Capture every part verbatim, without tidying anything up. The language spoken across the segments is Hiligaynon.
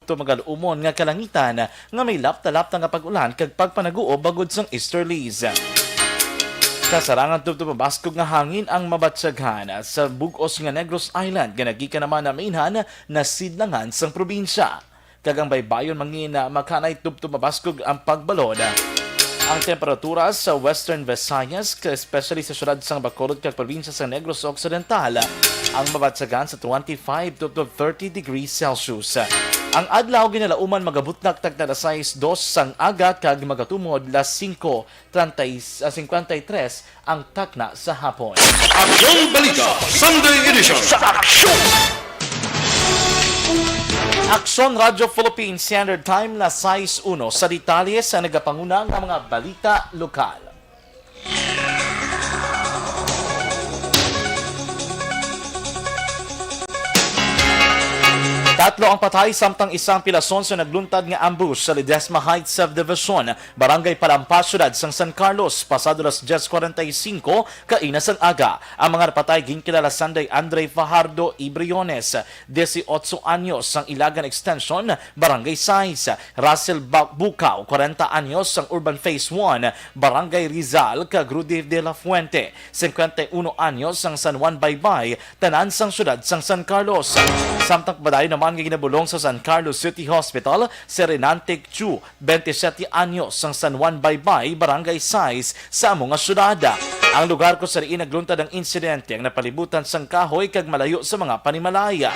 to magaluumon nga kalangitan nga may lapta-lapta nga pag-ulan kag pagpanaguo bangod sang easterlies. Kasarangan tubtob mabaskog nga hangin ang mabatyaghan sa bug-os nga Negros Island nga nagikan naman na mainhan na sidlangan sang probinsya. Kag ang baybayon mangin, ah, makanay tubtob mabaskog ang pagbalod. Ang temperatura sa Western Visayas, ka-, especially sa siyudad sang Bacolod kag probinsya sa Negros Occidental, ang mabatyagan sa twenty-five to, to thirty degrees Celsius. Ang adlaw ginalauman magabutnak tagna alas sais dos sang aga kag magatumod alas singko treinta, ah, cincuenta y tres ang takna sa hapon. Aksyon Balita, Sunday Edition. Sa Aksyon! Aksyon Radyo Philippine Standard Time, alas sais uno. Sa detalye sa nagapanguna nga mga balita lokal. Tatlo ang patay samtang isang pilason sa nagluntad nga ambush sa Ledesma Heights Subdivision, Barangay Palampas, siyudad sang San Carlos, pasado alas dyes cuarenta y cinco kaina sang aga. Ang mga napatay ginkilala sanday Andre Fajardo y Briones, dieciocho anyos, sang Ilagan Extension, Barangay sais, Russell Ba-, Bukaw, kwarenta anyos, sang Urban Phase one, Barangay Rizal, kag Rudy de la Fuente, cincuenta y uno anyos, sang San Juan Baybay, tanan sang siyudad sang San Carlos. Samtang padayon naman nga ginabulong sa San Carlos City Hospital si Renante Chu, twenty-siyete anyos, sang San Juan Baybay, Barangay sais, sa amo nga siyudad. Ang lugar kung sa diin nagluntad ang insidente ang napalibutan sang kahoy kag malayo sa mga panimalay.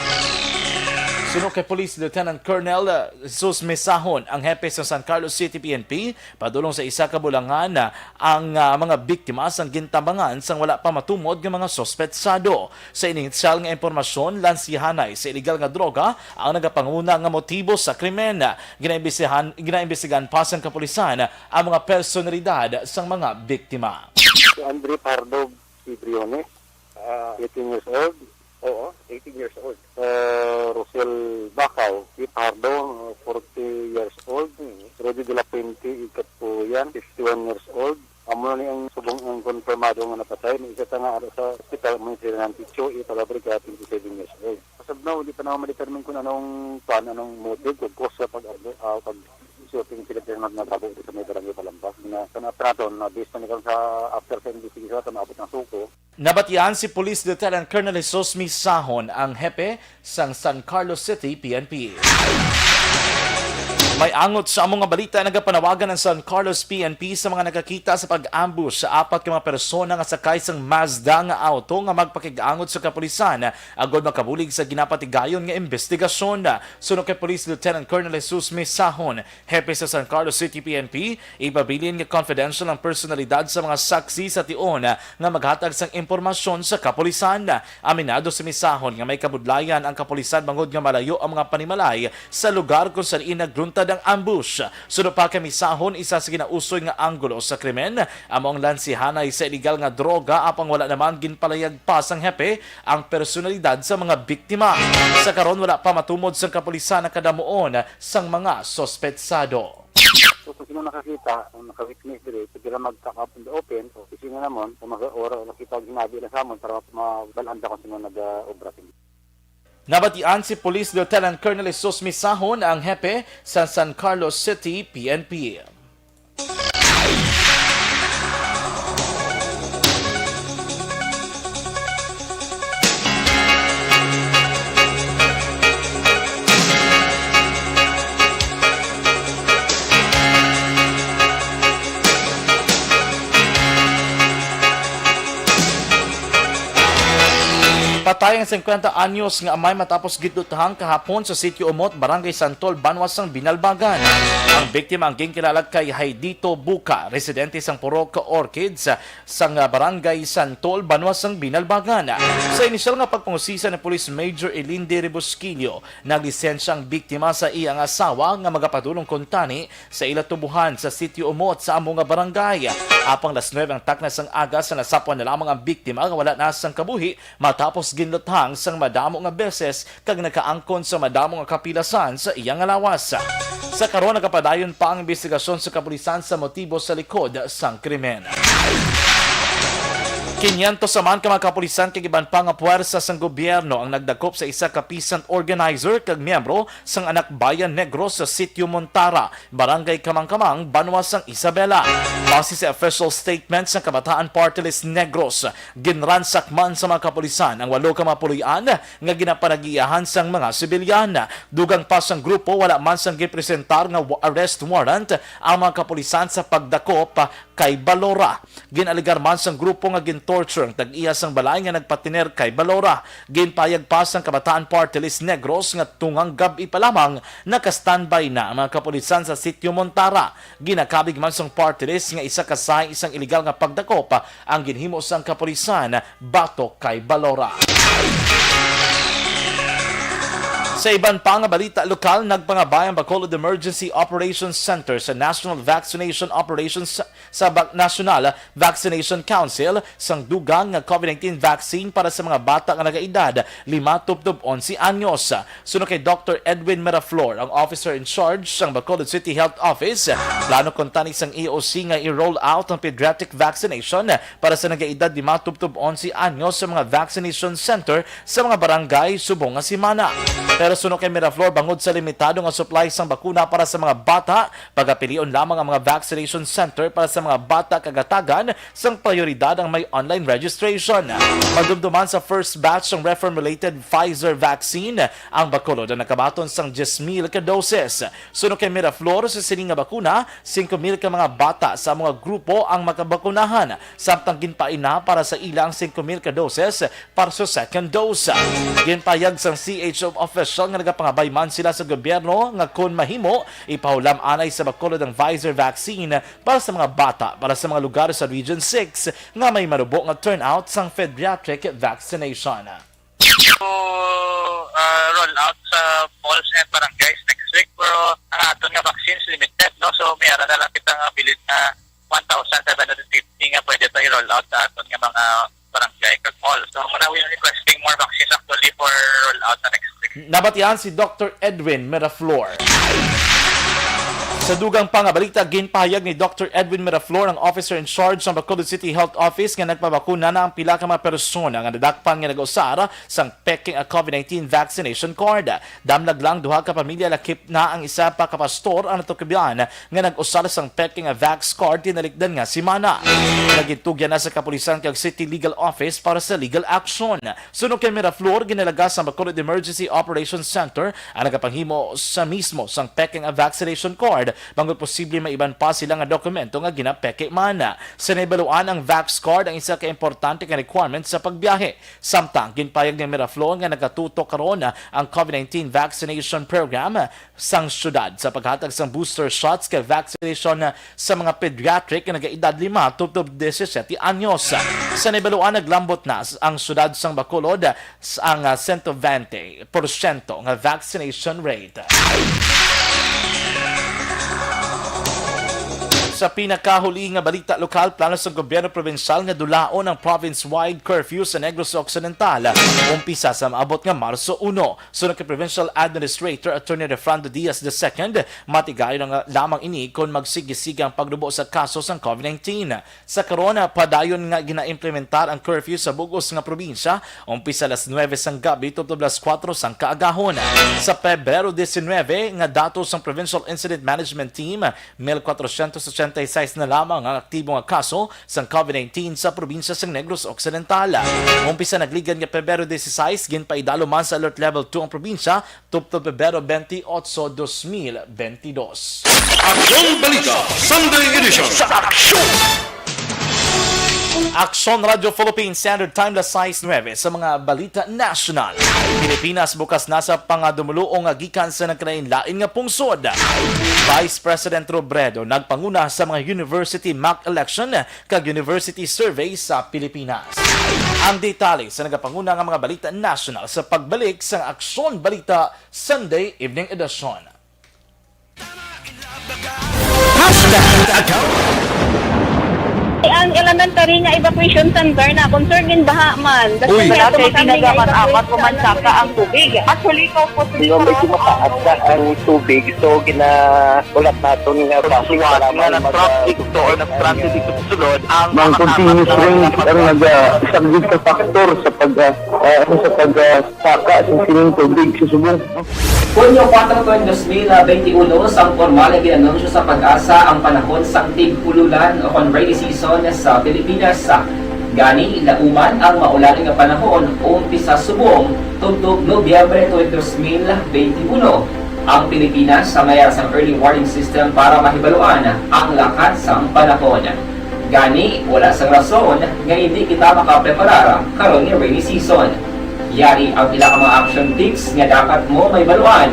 Suno kay Police Lieutenant Colonel, uh, Jesus Misahon, ang hepe sa San Carlos City P N P, padulong sa isa ka bulangan, uh, ang, uh, mga biktima sang gintambangan sang wala pa matumod nga mga suspetsado. Sa inisyal nga impormasyon, lansihanay sa iligal nga droga ang nagapanguna nga motibo sa krimen. Ginaimbestihan-, ginaimbestigahan pa sang kapulisan ang mga personalidad sang mga biktima. Si Andre Pardo Cibriones, ah, eighteen years old. Oo, eighteen years old. Ah, Rosel Bacau, si Pardo, forty years old. Hmm. Rudy de la Fuente, Ikatpuyan, fifty-one years old. Amo na ni ang subong ang konfirmado nga napatay. May isa ta nga ara sa ospital, mo si Renan Ticho, Ipalabriga, twenty-seven years old. As of now, hindi pa naman ma-determine kung anong, kwan, anong motive o cause sa pag-, ah, pag-shooting sila sa mga tabo sa may barangay Palampas. Na, sa nato, na based na nila sa after sa investigation, sa maabot ng suko. Nabatian si Police Lieutenant Colonel Jesus Misahon, ang hepe sang San Carlos City P N P. May angot sa amo nga balita, nagapanawagan ang San Carlos P N P sa mga nakakita sa pag-ambush sa apat ka mga persona nga sakay sang Mazda nga auto nga magpakig-angot sa kapulisan agod makabulig sa ginapatigayon nga imbestigasyon. Suno kay Police Lieutenant Colonel Jesus Misahon, hepe sa San Carlos City P N P, ipabilin nga confidential ang personalidad sa mga saksi sa tion nga maghatag sang impormasyon sa kapulisan. Aminado si Misahon nga may kabudlayan ang kapulisan bangod nga malayo ang mga panimalay sa lugar kung sa diin nagluntad ang ambush. Suno pa kay Misahon, isa sa ginausoy nga anggulo sa krimen amo ang lansihanay sa iligal nga droga, apang wala naman ginpalayag pa sang hepe ang personalidad sa mga biktima. Sa karon, wala pa matumod sang kapulisan ang kadamuon sang mga suspetsado. So, kung sino nakakita, kung naka-witness diri, pwede lang mag-come up in the open. So, kung sino namon, kung mag-, or nakita ang hinabi lang sa amon para mabal-an ta kung sino nag-, ah, obra sini. Nabatian si Police Lieutenant Colonel Jesus Misahon, ang hepe sa San Carlos City P N P. Patay ang singkwenta anyos nga amay matapos gitluthang kahapon sa Sitio Umot, Barangay Santol, banwa sang Binalbagan. Ang biktima ang ginkilala kay Haydito Buka, residente sang Purok Orchids, sang, ah, Barangay Santol, banwa sang Binalbagan. Sa inisyal nga pagpangusisa ni Police Major Elinde Rebusquillo, naglisensya ang biktima sa iya nga asawa nga magapadulong kuntani sa ila tubohan sa Sitio Umot sa amo nga barangay. Apang alas nuebe ang takna sang aga sa nasapwan na lamang ang biktima nga wala na sang kabuhi matapos ginluthang sang madamo nga beses kag nakaangkon sa madamo nga kapilasan sa iya nga lawas. Sa karon, nagapadayon pa ang imbestigasyon sa kapulisan sa motibo sa likod sang krimen. Kinyentos man ka mga kapulisan kag iban pa nga puwersa sang gobyerno ang nagdakop sa isa ka peasant organizer kag miyembro sang Anak Bayan Negros sa Sitio Montara, Barangay Kamangkamang, Banwa sang Isabela. Base sa official statement sang Kabataan Party List Negros, ginransak man sa mga kapulisan ang walo ka mga puloy-an nga ginapanag-iyahan sang mga sibilyan. Dugang pa sang grupo, wala man sang gipresentar nga wa-, arrest warrant ang mga kapulisan sa pagdakop kay Balora. Gin-alegar man sang grupo nga gin-torture ang tag-iya sang balay nga nagpatener kay Balora. Ginpayag pa sang Kabataan Party List Negros nga tungang gab-i pa lamang naka-standby na ang mga kapulisan sa Sitio Montara. Ginakabig man sang party list nga isa ka sahi sang iligal nga pagdakop ang ginhimo sang kapulisan batok kay Balora. Sa iban pa nga balita lokal, nagpangabay ang Bacolod Emergency Operations Center sa National Vaccination Operations sa Ba-, National Vaccination Council sang dugang nga COVID nineteen vaccine para sa mga bata nga nagaedad lima tubtob onse anyos. Suno kay Doktor Edwin Miraflor, ang officer in charge sang Bacolod City Health Office, plano kuntani sang E O C nga i-roll out ang pediatric vaccination para sa nagaedad lima tubtob onse anyos sa mga vaccination center sa mga barangay subong nga semana. Pero suno kay Miraflor, bangod sa limitado nga supply sang bakuna para sa mga bata, pagapilion lamang ang mga vaccination center para sa mga bata kag hatagan sang prioridad ang may online registration. Madumduman sa first batch sang reformulated Pfizer vaccine ang Bacolod ang nakabaton sang diyes mil ka doses. Suno kay Miraflor, sa sini nga bakuna, singko mil ka mga bata sa mga grupo ang makabakunahan, samtang ginpaina para sa ila ang singko mil ka doses para sa second dose. Ginpayag sang C H O official nga nagapangabay man sila sa gobyerno nga kon mahimo, ipahulam anay sa Bacolod ang Pfizer vaccine para sa mga bata para sa mga lugar sa Region six nga may manubo nga turnout sang pediatric vaccination. To uh, roll out sa malls and barangays next week, pero ang aton nga vaccines limited, no? So may ara na lang kita nga bilin nga one thousand seven hundred fifty nga pwede ta i-roll out sa aton nga mga barangay kag mall. So muna, we are requesting more vaccines actually for roll out na next week. Nabatian si Doktor Edwin Miraflor. Sa dugang pa nga balita, ginpahayag ni Doktor Edwin Miraflor, ang officer in charge sa Bacolod City Health Office, nga nagpabakuna na ang pila ka mga persona nga nadakpan nga nag-usar sang peke nga COVID nineteen vaccination card. Damlag lang duha ka pamilya, lakip na ang isa pa ka pastor ang natukiban nga nag-usar sang peke nga vax card tinalikdan nga semana. Nagintugyan na sa kapulisan kag City Legal Office para sa legal action. Suno kay Miraflor, ginalaga sang Bacolod Emergency Operations Center ang nagapanghimo sa mismo sang peke nga vaccination card, bangod posible may iban pa sila nga dokumento nga ginapeke man. Sa nahibaluan, ang vax card ang isa ka importante nga requirement sa pagbiyahe. Samtang ginpayag ni Miraflor nga nagatutok karon ang COVID nineteen vaccination program sang syudad sa paghatag sang booster shots kay vaccination sa mga pediatric nga nagaedad lima tubtob disisiete anyos. Sa nahibaluan, naglambot na ang syudad sang Bacolod sa ang, ah, sento bente porsyento nga vaccination rate. Sa pinakahuli nga balita lokal, plano sang gobyerno probinsyal nga dulaon ang province-wide curfew sa Negros Occidental, umpisa sa maabot nga Marso uno. Suno kay Provincial Administrator Attorney Refrando Diaz the second, matigayon na lamang ini kon magsigisigi ang pagnubo sa kaso sang COVID nineteen. Sa karon, padayon nga ginaimplementar ang curfew sa bug-os nga probinsya, umpisa alas nuwebe sang gabi tubtob alas kuwatro sang kaagahon. Sa Pebrero diecinuebe nga datos sang Provincial Incident Management Team, mil kwatrocientos ochenta y seis na lamang ang aktibo nga kaso sang COVID nineteen sa probinsya sang Negros Occidental. Umpisa nagligad nga Pebrero dieciséis, ginpaidalo man sa Alert Level two ang probinsya, tubtob Pebrero veintiocho, dos mil veintidós. Aksyon Balita Sunday Edition. Sa Aksyon! Aksyon Radyo Philippine Standard Time, las sais nuebe sa mga balita nasyonal. Pilipinas bukas na sa pangadumuluong nga gikan sa nagkalain-lain nga pungsod. Vice President Robredo nagpanguna sa mga university mock election kag university survey sa Pilipinas. Ang detalye sa nagapanguna nga mga balita nasyonal sa pagbalik sa Aksyon Balita Sunday Evening Edition. Hashtag Aksyon. Ang elementary nga evacuation center na concern gin baha man. Uy! Wala kay pinagaman-amat o mansaka ang tubig. Actually, ikaw po, medyo mataas na ang tubig. So, gina-, ulat naton nga basi nga nag-traffic to or nag-transit dito sa sulod ang mga continuous rain ang nag-, ah, isang risk factor sa pag, ah, ah, ano, sa pag, ah, saka sa sining tubig sa subong. Hunyo kuwatro, dos mil benti uno, sang pormal nga gin-anunsyo sa PAGASA ang panahon sang tig-ululan o kon rainy season sa Pilipinas. Gani, lauman ang maulan nga panahon umpisa subong tubtob Nobyembre tuig dos mil benti uno. Ang Pilipinas sa may ara sang early warning system para mahibaluan ang lakat sang panahon. Gani, wala sang rason nga hindi kita makapreparar karon nga rainy season. Yari ang pila ka mga action tips nga dapat mo mahibaluan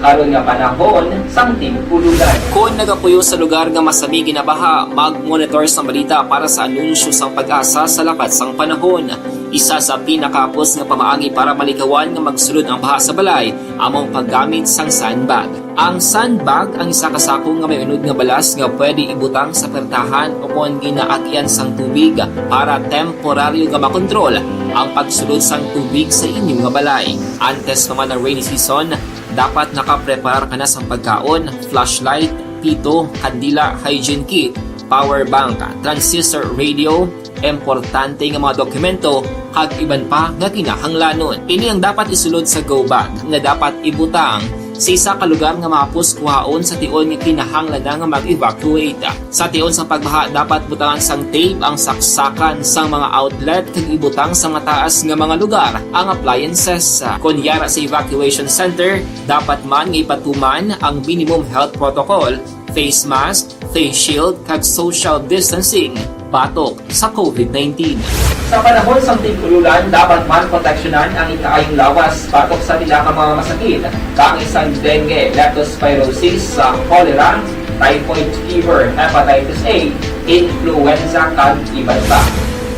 karon nga panahon sang tig-ululan. Kon nagapuyo sa lugar nga masami ginabaha, mag-monitor sang balita para sa anunsyo sang PAGASA sa lakat sang panahon. Isa sa pinakahapos nga pamaagi para malikawan nga magsulod ang baha sa balay amo ang paggamit sang sandbag. Ang sandbag ang isa ka sako nga may unod nga balas nga pwede ibutang sa pertahan o kon ginaagyan sang tubig para temporaryo nga makontrol ang pagsulod sang tubig sa inyo nga balay. Antes pa man ang rainy season, dapat nakapreparar ka na sang pagkaon, flashlight, pito, kandila, hygiene kit, power bank, transistor radio, importante nga mga dokumento, kag iban pa nga kinahanglanon. Ini ang dapat isulod sa go bag nga dapat ibutang sa isa ka lugar nga mahapos kuhaon sa tion nga kinahanglan na nga mag-evacuate. Sa tion sa pagbaha, dapat butangan sang tape ang saksakan sang mga outlet kag ibutang sa mataas nga mga lugar ang appliances. Kon yara sa evacuation center, dapat man nga ipatuman ang minimum health protocol, face mask, face shield, kag social distancing batok sa COVID nineteen. Sa panahon sang tig-ululan, dapat man proteksyonan ang ikaayong lawas batok sa pila ka mga masakit, kaangay sang dengue, leptospirosis, sa cholera, typhoid fever, hepatitis A, influenza, kag iban pa.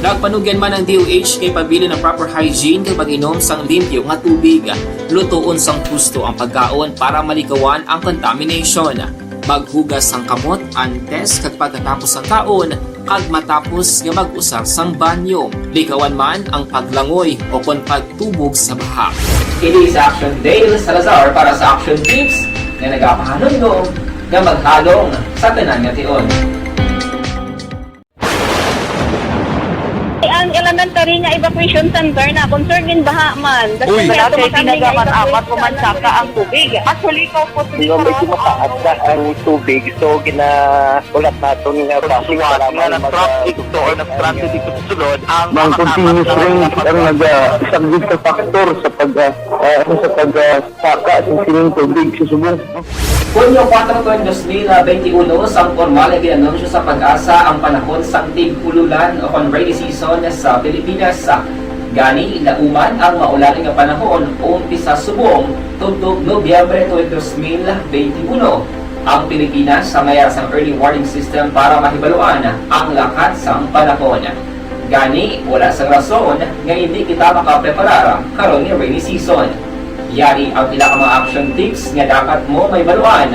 Nagpanugyan man ang D O H kay pabilin ang proper hygiene kag pag-inom sang limpyo nga tubig. Lutoon sang husto ang pagkaon para malikawan ang contamination. Maghugas sang kamot antes kag pagkatapos sang kaon kag matapos nga mag-usar sang banyo. Likawan man ang paglangoy o kon pagtubog sa baha. Ini si Action Dale Salazar para sa Action Tips nga nagapahanumdom nga maghalong sa tanan nga tion. Ang elementary nga evacuation center na concern gin baha man. Uy! Wala kay pinagaman-amat o mansaka ang tubig. Actually, ikaw po, medyo mataas na ang tubig. So, gina-, ulat naton nga basi nga nag-traffic to or nag-transit dito sa sulod ang mga continuous rain ang nag-, ah, isang risk factor sa pag, ah, ah, ano, sa pag, ah, saka sa sining tubig sa subong. Hunyo kuwatro, dos mil benti uno, sang pormal nga gin-anunsyo sa PAGASA ang panahon sang tig-ululan o kon rainy season sa Pilipinas. Gani, lauman ang maulan nga panahon umpisa subong tubtob Nobyembre tuig dos mil benti uno. Ang Pilipinas sa may ara sang early warning system para mahibaluan ang lakat sang panahon. Gani, wala sang rason nga hindi kita makapreparar karon nga rainy season. Yari ang pila ka mga action tips nga dapat mo mahibaluan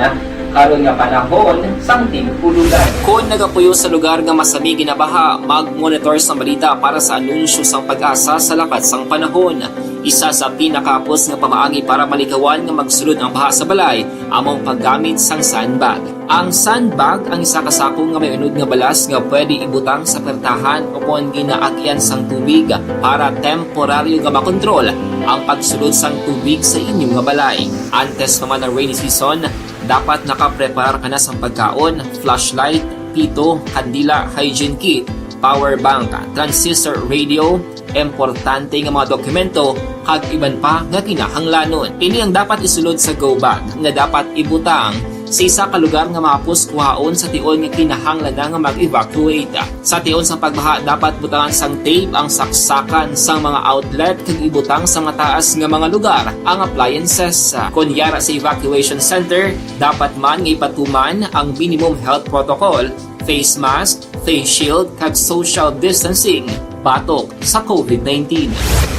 karon nga panahon sang tig-ululan. Kon nagapuyo sa lugar nga masami ginabaha, mag-monitor sang balita para sa anunsyo sang PAGASA sa lakat sang panahon. Isa sa pinakahapos nga pamaagi para malikawan nga magsulod ang baha sa balay amo ang paggamit sang sandbag. Ang sandbag ang isa ka sako nga may unod nga balas nga pwede ibutang sa pertahan o kon ginaagyan sang tubig para temporaryo nga makontrol ang pagsulod sang tubig sa inyo nga balay. Antes pa man ang rainy season, dapat nakapreparar ka na sang pagkaon, flashlight, pito, kandila, hygiene kit, power bank, transistor radio, importante nga mga dokumento, kag iban pa nga kinahanglanon. Ini ang dapat isulod sa go bag nga dapat ibutang sa isa ka lugar nga mahapos kuhaon sa tion nga kinahanglan na nga mag-evacuate. Sa tion sa pagbaha, dapat butangan sang tape ang saksakan sang mga outlet kag ibutang sa mataas nga mga lugar ang appliances. Kon yara sa evacuation center, dapat man nga ipatuman ang minimum health protocol, face mask, face shield, kag social distancing batok sa COVID nineteen.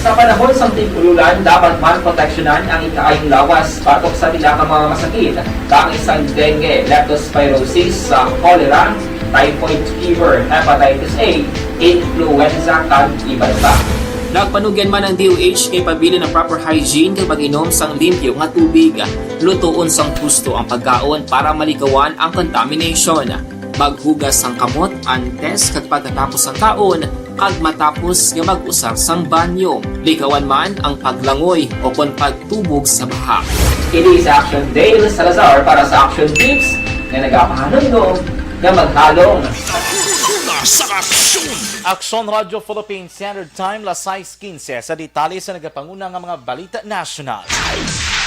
Sa panahon sang tig-ululan, dapat man proteksyonan ang ikaayong lawas batok sa pila ka mga masakit, kaangay sang dengue, leptospirosis, sa cholera, typhoid fever, hepatitis A, influenza, kag iban pa. Nagpanugyan man ang D O H kay pabilin ang proper hygiene kag pag-inom sang limpyo nga tubig. Lutoon sang husto ang pagkaon para malikawan ang contamination. Maghugas sang kamot antes kag pagkatapos sang kaon, kag matapos nga mag-usar sang banyo. Likawan man ang paglangoy o kon pagtubog sa baha. Kini si Action Dale Salazar para sa Action Tips nga nagapahanumdom nga maghalong. Aksyon Radyo Philippine Standard Time, las sais quince. Sa detalye sa nagapanguna nga mga balita nasyonal.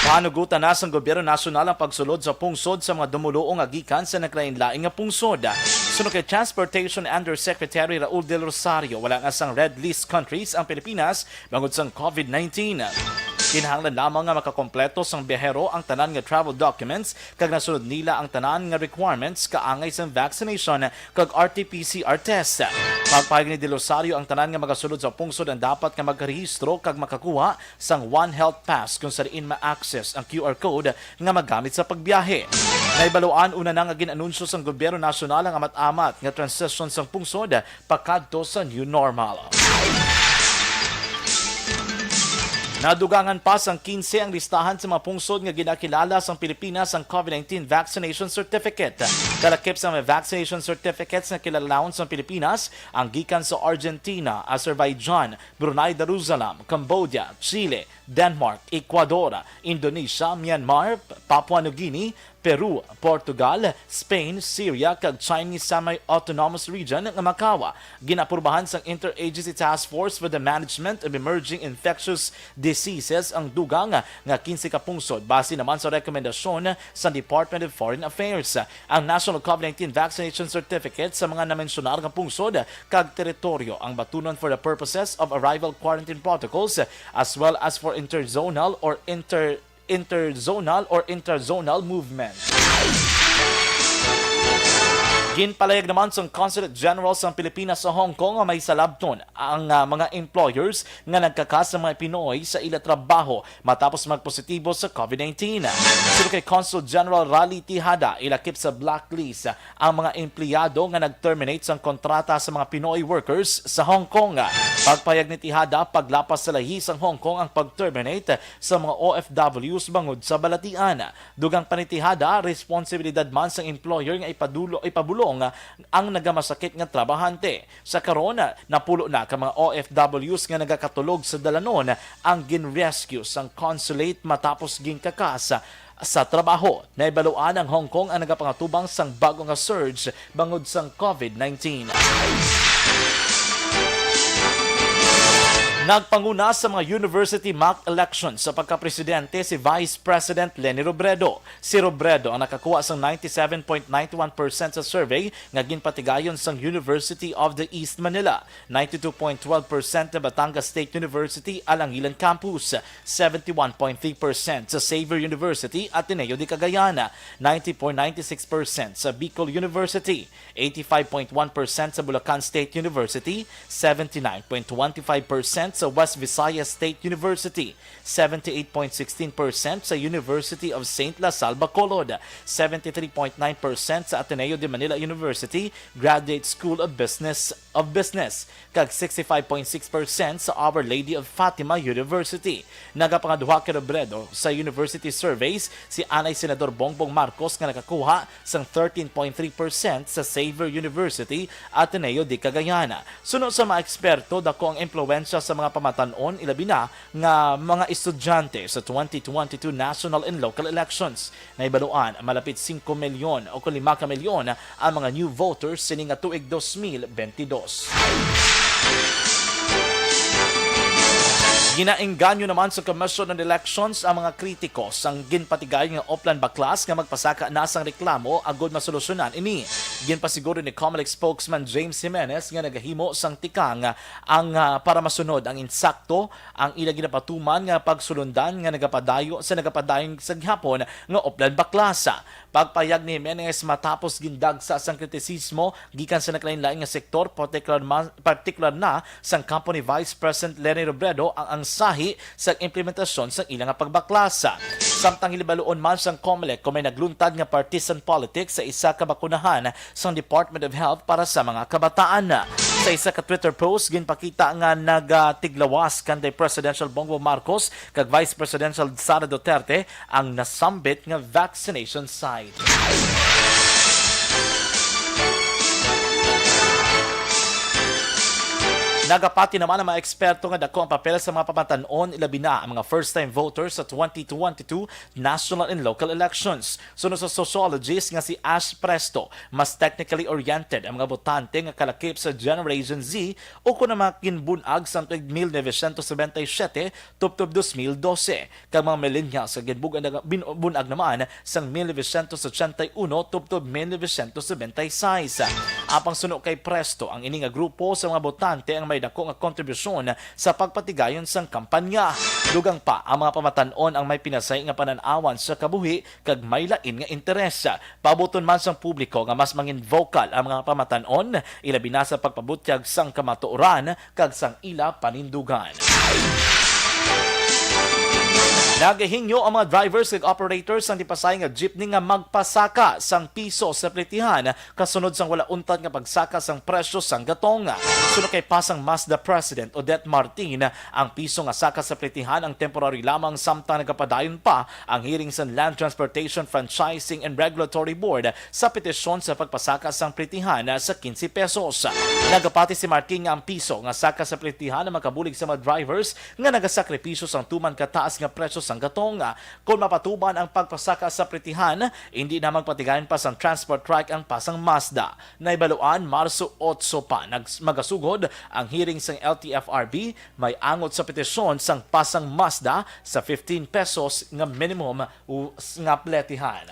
Panugutan na sang gobyerno nasyonal ang pagsulod sa pungsod sa mga dumoluo nga gikan sa naglain-lain nga pungsod. Suno kay Transportation Undersecretary Raul Del Rosario, wala nga sang red list countries ang Pilipinas bangod sang COVID nineteen. Kinahanglan lamang nga makakompleto sang biyahero ang tanan nga travel documents kag nasunod nila ang tanan nga requirements kaangay sang vaccination kag R T P C R test. Pagpahayag ni Del Rosario, ang tanan nga magasulod sa pungsod ang dapat nga magrehistro kag makakuha sang One Health Pass kung sa diin ma-access ang Q R code nga magamit sa pagbiyahe. Nahibaluan una na nga gin-anunsyo sang gobyerno nasyonal ang amat-amat nga transition sang pungsod pakadto sa new normal. Nadugangan pa sang quince ang listahan sa mga pungsod nga ginakilala sang Pilipinas ang COVID nineteen vaccination certificate. Kalakip sa mga vaccination certificates nga kilalawon sang Pilipinas ang gikan sa Argentina, Azerbaijan, Brunei Darussalam, Cambodia, Chile, Denmark, Ecuador, Indonesia, Myanmar, Papua New Guinea, Peru, Portugal, Spain, Syria, kag Chinese Semi-Autonomous Region nga Macau. Ginaaprubahan sang Interagency Task Force for the Management of Emerging Infectious Diseases ang dugang nga quince ka pungsod base naman sa rekomendasyon sa Department of Foreign Affairs. Ang National COVID nineteen Vaccination Certificate sa mga namensyonar nga pungsod kag teritoryo ang batunon for the purposes of arrival quarantine protocols as well as for interzonal or inter interzonal or intrazonal movement. Ginpalayag naman sang Consulate General sang Pilipinas sa Hong Kong nga may salabton ang, ah, mga employers nga nagkakas sa mga Pinoy sa ila trabaho matapos magpositibo sa COVID nineteen. Suno kay Consul General Raleigh Tejada, ilakip sa blacklist ang mga empleyado nga nag-terminate sang kontrata sa mga Pinoy workers sa Hong Kong. Pagpahayag ni Tejada, paglapas sa lahi sang Hong Kong ang pag-terminate sa mga O F Ws bangod sa balatian. Dugang pa ni Tejada, responsibilidad man sang employer nga ipadulo, ipabulong ang nagamasakit nga trabahante. Sa karon, napulo na ka mga O F Ws nga nagakatulog sa dalanon ang gin-rescue sang consulate matapos ginkakas sa trabaho. Nahibaluan ang Hong Kong ang nagapangatubang sang bago nga surge bangod sang COVID nineteen. Nagpanguna sa mga university mock elections sa pagkapresidente si Vice President Leni Robredo. Si Robredo ang nakakuha sang ninety-seven point nine one percent sa survey nga ginpatigayon sang University of the East Manila, ninety-two point twelve percent sa Batangas State University Alangilan Campus, seventy-one point three percent sa Xavier University Ateneo de Cagayan, ninety point nine six percent sa Bicol University, eighty-five point one percent sa Bulacan State University, seventy-nine point twenty-five percent sa West Visayas State University, seventy-eight point sixteen percent sa University of Saint La Salle Bacolod, seventy-three point nine percent sa Ateneo de Manila University Graduate School of Business of Business, kag sixty-five point six percent sa Our Lady of Fatima University. Nagapangaduha kay Robredo sa university surveys si anay Senador Bongbong Marcos nga nakakuha sang thirteen point three percent sa Xavier University, Ateneo de Cagayan. Suno sa mga eksperto, dako ang impluwensya sa mga pamatan-on, ilabi na nga mga estudyante sa twenty twenty-two national and local elections. Nahibaluan, malapit singko milyon o kon lima ka milyon ang mga new voters sini nga tuig dos mil bentidós. Ginaengganyo naman sa Commission on Elections ang mga kritiko sang ginpatigay nga Oplan Baklas nga magpasaka na sang reklamo agud masolusyonan ini. Ginpasiguro ni Comelec spokesman James Jimenez nga nagahimo sang tikang ang, ah, para masunod ang insakto ang ila ginapatuman nga pagsulundan nga nagapadayo sa nagapadayon sa gihapon nga Oplan Baklas. Pagpahayag ni Jimenez matapos gindagsa sang kritisismo gikan sa nagkalain-lain nga sektor, partikular man, partikular na sang kampo ni Vice President Leni Robredo ang angsahi sa implementasyon sang ila nga pagbaklas. Samtang hibaluon man sang Comelec kon may nagluntad nga partisan politics sa isa ka bakunahan sang Department of Health para sa mga kabataan. Sa isa ka Twitter post, ginpakita nga nagatiglawas kanday Presidential Bongbong Marcos kag Vice Presidential Sara Duterte ang nasambit nga vaccination site. Nagapati naman ang mga eksperto nga dako ang papel sa mga pamatan-on, ilabi na ang mga first-time voters sa twenty twenty-two national and local elections. Suno sa sociologist nga si Ash Presto, mas technically oriented ang mga botante nga kalakip sa Generation Z o kon ang mga ginbun-ag sang tuig mil novecientos nobenta y siyete tubtob dos mil dose, kag mga millennials nga ginbun-ag na, bin-, bun-ag naman sang mil novecientos ochenta y uno tubtob mil novecientos nobenta y seis. Apang suno kay Presto, ang ini nga grupo sa mga botante ang may dako nga kontribusyon sa pagpatigayon sang kampanya. Dugang pa, ang mga pamatan-on ang may pinasahi nga panan-awan sa kabuhi kag may lain nga interes. Paabuton man sang publiko nga mas mangin vocal ang mga pamatan-on, ilabi na sa pagpabutyag sang kamatuoran kag sang ila panindugan. Nagahingyo ang mga drivers kag operators sang di pasahi nga jeepney nga magpasaka sang piso sa plitihan kasunod sang wala untat nga pagsaka sang presyo sang gatong. Suno kay Pasang Mazda President Odette Martin, ang piso nga saka sa plitihan ang temporary lamang samtang nagapadayon pa ang hearing sa Land Transportation Franchising and Regulatory Board sa petisyon sa pagpasaka sang plitihan sa quince pesos. Nagapati si Martin nga ang piso nga saka sa plitihan ang makabulig sa mga drivers nga nagasakripisyo sang tuman kataas nga presyo sang gatong. Kon mapatuman ang pagpasaka sa plitihan, hindi na magpatigayon pa sang transport strike ang Pasang Mazda. Nahibaluan, Marso otso pa nags-, magasugod ang hearing sang L T F R B may angot sa petisyon sang Pasang Mazda sa fifteen pesos nga minimum u-, s-, nga pletihan.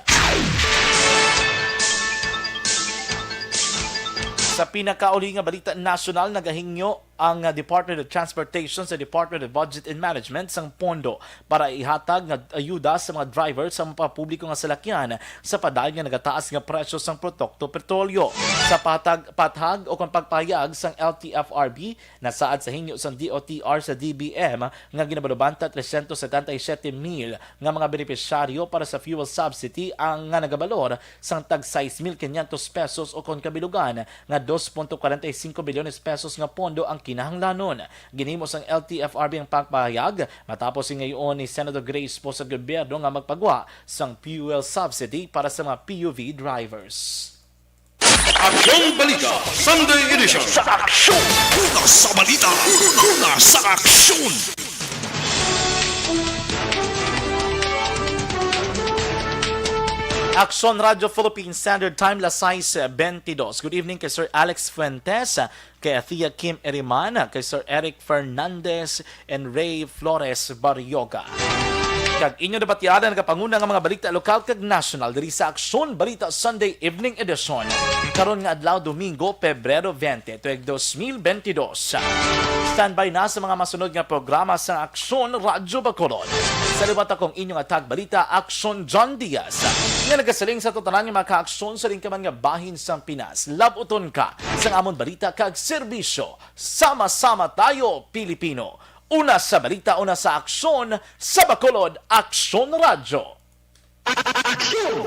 Sa pinakauli nga balita nasyonal, nagahingyo ang, ah, Department of Transportation sa Department of Budget and Management sang pondo para ihatag nga ayuda sa mga driver sa mga publiko nga salakyan sa padayon nga nagataas nga presyo sang produkto petrolyo. Sa patag, pathag o kon pagpahayag sang L T F R B, nasaad sa hingyo sang D O T R sa D B M nga ginabalubanta trescientos setenta y siete mil nga mga benepisyaryo para sa fuel subsidy ang nga nagabalor sang tag sais mil quinientos pesos o kon kabilugan nga dos punto kwarenta y cinco bilyones pesos nga pondo ang kinahanglanon. Ginhimo sang L T F R B ang pagpahayag matapos hingayon ni Senator Grace Poe sa gobyerno nga magpagwa sang fuel subsidy para sa mga P U V drivers. Aksyon Balita Sunday Edition. Sa aksyon! Una sa balita, una sa aksyon! Aksyon Radyo Philippine Standard Time, las sais bentidós. Good evening kay Sir Alex Fuentes, kay Athea Kim Eriman, kay Sir Eric Fernandez, and Ray Flores Barrioga. Kag inyo nabatianan ang kapanguna nga mga balita lokal kag nasyonal diri sa Aksyon Balita Sunday Evening Edition. Karon nga adlaw, Domingo, Pebrero twenty, tuig dos mil bentidós. Standby na sa mga masunod nga programa sa Aksyon Radyo Bacolod. Sa liwat akong inyong hatag balita, Aksyon John Diaz, nga nagasiling sa tanan nga mga kaaksyon sa lingkaman nga bahin sang Pinas. Labuton ka sang amon balita kag serbisyo. Sama-sama tayo, Pilipino. Una sa balita, una sa aksyon, sa Bacolod, Aksyon Radyo. Aksyon!